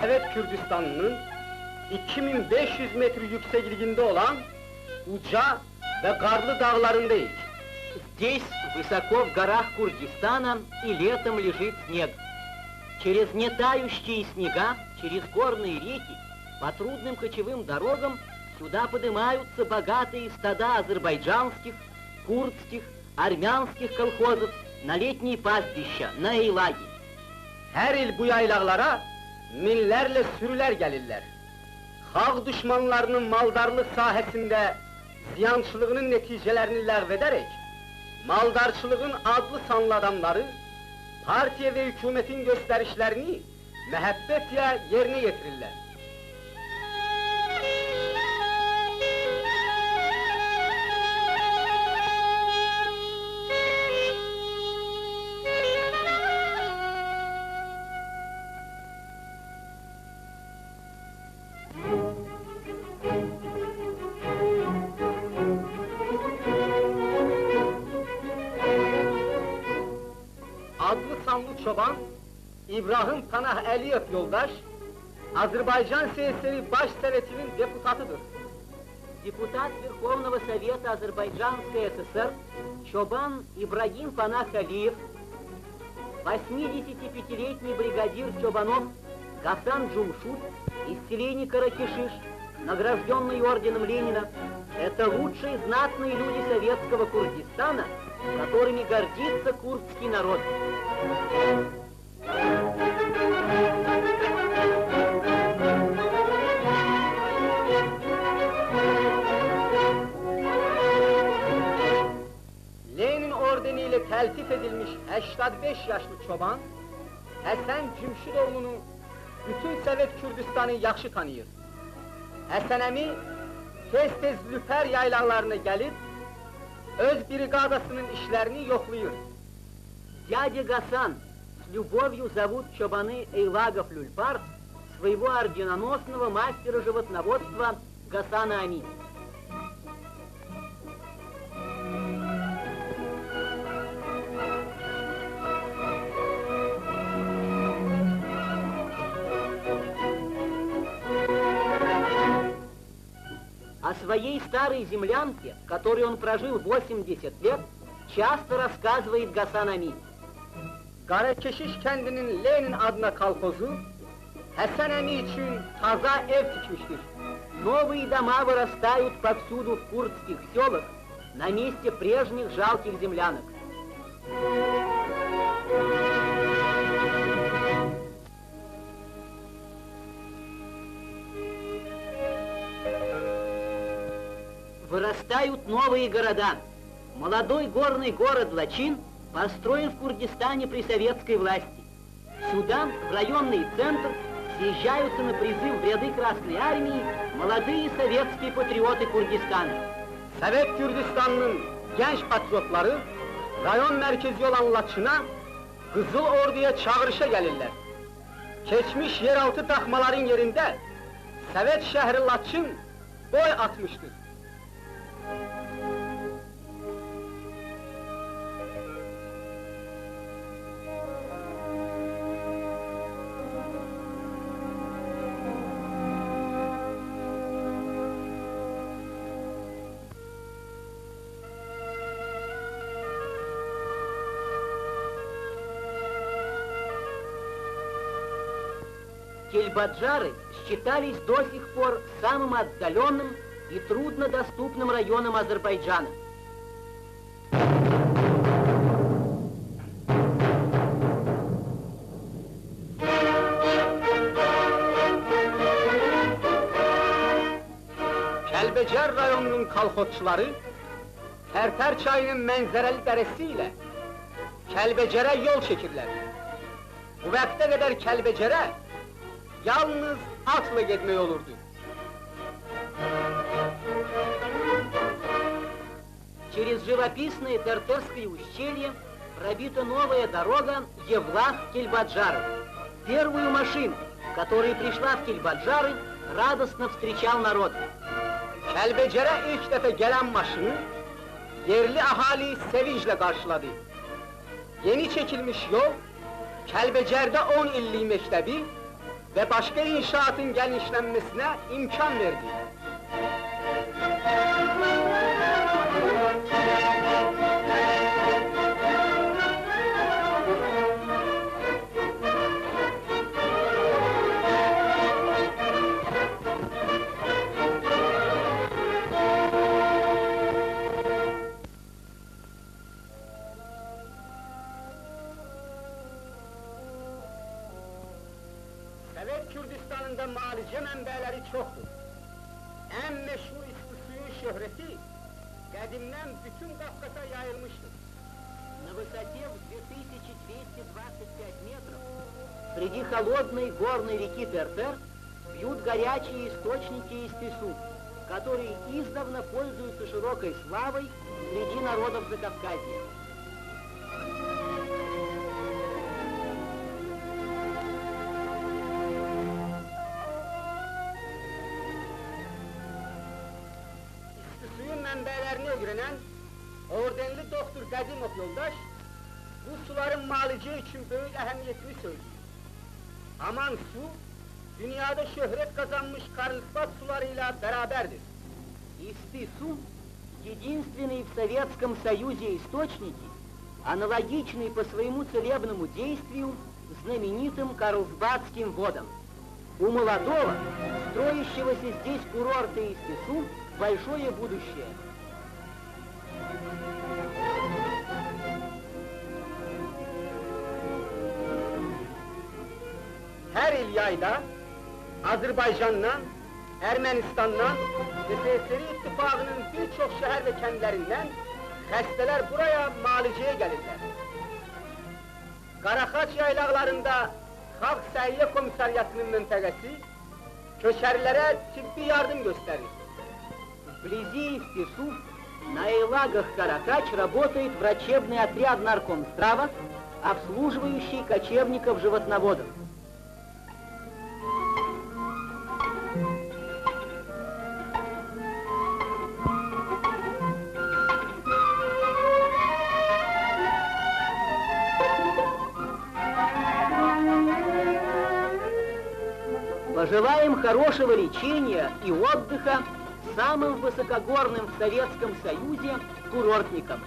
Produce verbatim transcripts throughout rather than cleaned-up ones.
Sovet Kürdistanı'nın iki bin beş yüz metre yüksekliğinde olan uca ve karlı dağlarındayız. Здесь, высоко в горах Курдистана, и летом лежит снег. Через нетающие снега, через горные реки, по трудным кочевым дорогам сюда поднимаются богатые стада азербайджанских, курдских, армянских колхозов на летние пастбища, на эйлаги. Her yıl bu yaylaklara minlerle sürüler gelirler. Halk düşmanlarının maldarlık sahesinde ziyançılığının neticelerini lağvederek, maldarçılığın adlı sanlı adamları partiye ve hükümetin gösterişlerini mehabbetle yerine getirirler. Adlı sanlı çoban İbrahim Panah Aliyev yoldaş, Azerbaycan S S R Baş Soveti'nin deputatıdır. Депутат Верховного Совета Азербайджанской ССР Чобан Ибрагим Панах Алиев, восьмидесятипятилетний бригадир чобанов Гасан Джумшут из селения Каракишиш, награждённый орденом Ленина, это лучшие знатные люди советского Курдистана, которыми гордится курдский народ. Lenin ordeniyle teltif edilmiş heştad beş yaşlı çoban, Hesen Cümşüdoğlu'nu bütün Sovet Kürdistan'ı yaxşı tanıyır. Hesen Emi tez tez Lüper yaylalarına gelip, öz brigadasının işlerini yoxlayır. Дядя Гасан, с любовью зовут чобаны эйлагов Люльпар своего орденоносного мастера животноводства Гасана Ами. О своей старой землянке, в которой он прожил восемьдесят лет, часто рассказывает Гасан Ами. Karakeşiş kendinin Lenin adına kolhozu Hesen Emi için taza ev tikmiştir. Новые дома вырастают повсюду в курдских сёлах на месте прежних жалких землянок. Вырастают новые города. Молодой горный город Лачин построен в Курдистане при советской власти. Сюда, в районный центр, съезжаются на призыв в ряды Красной Армии молодые советские патриоты Курдистана. Sovet Kürdistan'ın genç patriotları rayon merkezi olan Laçın'a Kızıl Ordu'ya çağırışa gelirler. Geçmiş yeraltı takmaların yerinde Sovet şehri Laçın boy atmıştır. Кельбаджары считались до сих пор самым отдалённым и труднодоступным районом Азербайджана. Kelbecer rayonunun kolhozçuları Terter çayının menzereli deresiyle Kelbecer'e yol çekirler. Bu vakte kadar Kelbecer'e yalnız atla gitme yolurdu. Через живописное Тертерское ущелье пробита новая дорога Евлах-Кельбаджары. Первую машину, которая пришла в Кельбаджары, радостно встречал народ. Kelbecer'e ilk defa gelen maşını yerli ahali sevinçle karşıladı. Yeni çekilmiş yol, Kelbecer'de on illik mektebi, ve başka inşaatın genişlenmesine imkan verdi. Sovet Kürdistan'ında malice menbeleri çoktur. En meşhur İstisuyun şöhreti kadimden bütün Kafkas'a yayılmıştır. На высоте в две тысячи двести двадцать пять метров среди холодной горной реки Тертер пьют горячие источники Истису, которые издавна пользуются широкой славой среди народов Закавказья. Suyun menbelerini öğrenen Ordenli Doktor Kadimov yoldaş, bu suların malice için büyük ehemmiyetini söylüyor. Aman su, dünyada şöhret kazanmış Karlsbad sularıyla beraberdir. Истису — единственный в Советском Союзе источники, аналогичный по своему целебному действию знаменитым Карлсбадским водам. У молодого, строящегося здесь курорта Истису большое будущее. Her yıl yayda Azerbaycan'dan, Ermenistan'dan ve Seyseri İttifakı'nın birçok şehir ve kentlerinden hastalar buraya maliceye gelirler. Karaxaç yaylalarında Halk Sağlığı Komisariyatı'nın mentegesi köçerlilere tıbbi yardım gösterir. Вблизи Истису на Айлагах Карахач работает врачебный отряд Наркомздрава, обслуживающий кочевников-животноводов. Пожелаем хорошего лечения и отдыха самым высокогорным в Советском Союзе курортникам.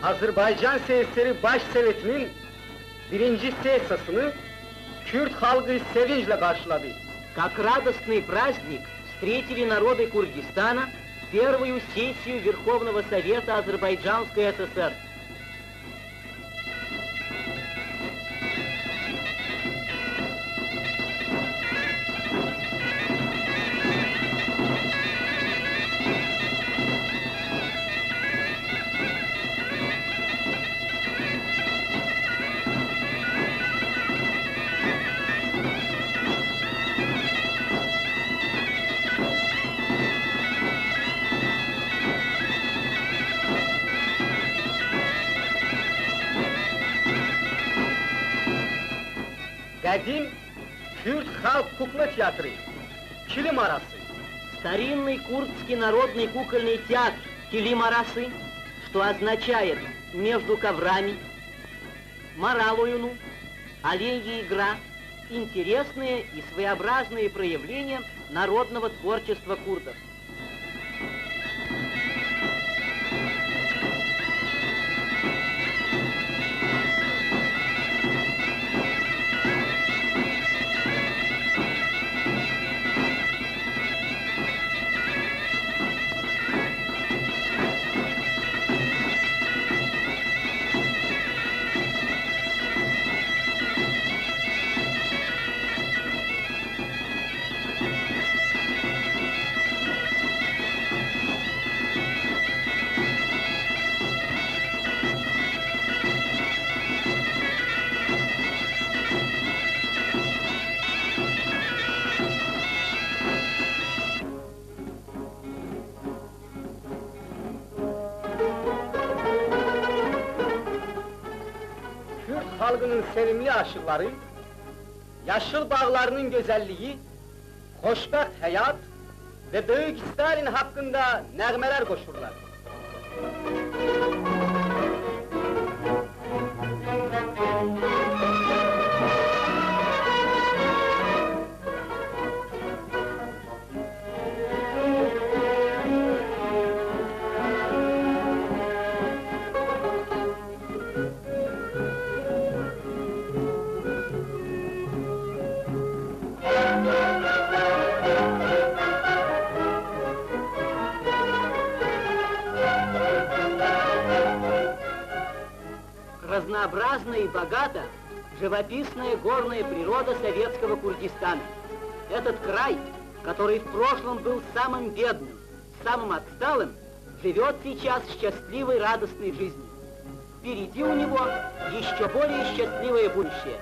Azerbaycan Seyseri Baş Soveti'nin birinci sesasını Kürt halkı sevinçle karşıladı. Как радостный праздник встретили народы Курдистана первую сессию Верховного Совета Азербайджанской ССР. Kadim Kürt halk kukla teatri, Kilim Arası. Старинный курдский народный кукольный театр Килим арасы, что означает «между коврами», Марал оюну, оленья игра, интересные и своеобразные проявления народного творчества курдов. Sevimli aşıkları, yaşıl bağlarının güzelliği, hoşbakt hayat ve büyük Stalin hakkında nağmeler koşurlar. Разнообразна и богата живописная горная природа советского Курдистана. Этот край, который в прошлом был самым бедным, самым отсталым, живёт сейчас счастливой, радостной жизнью. Впереди у него ещё более счастливое будущее.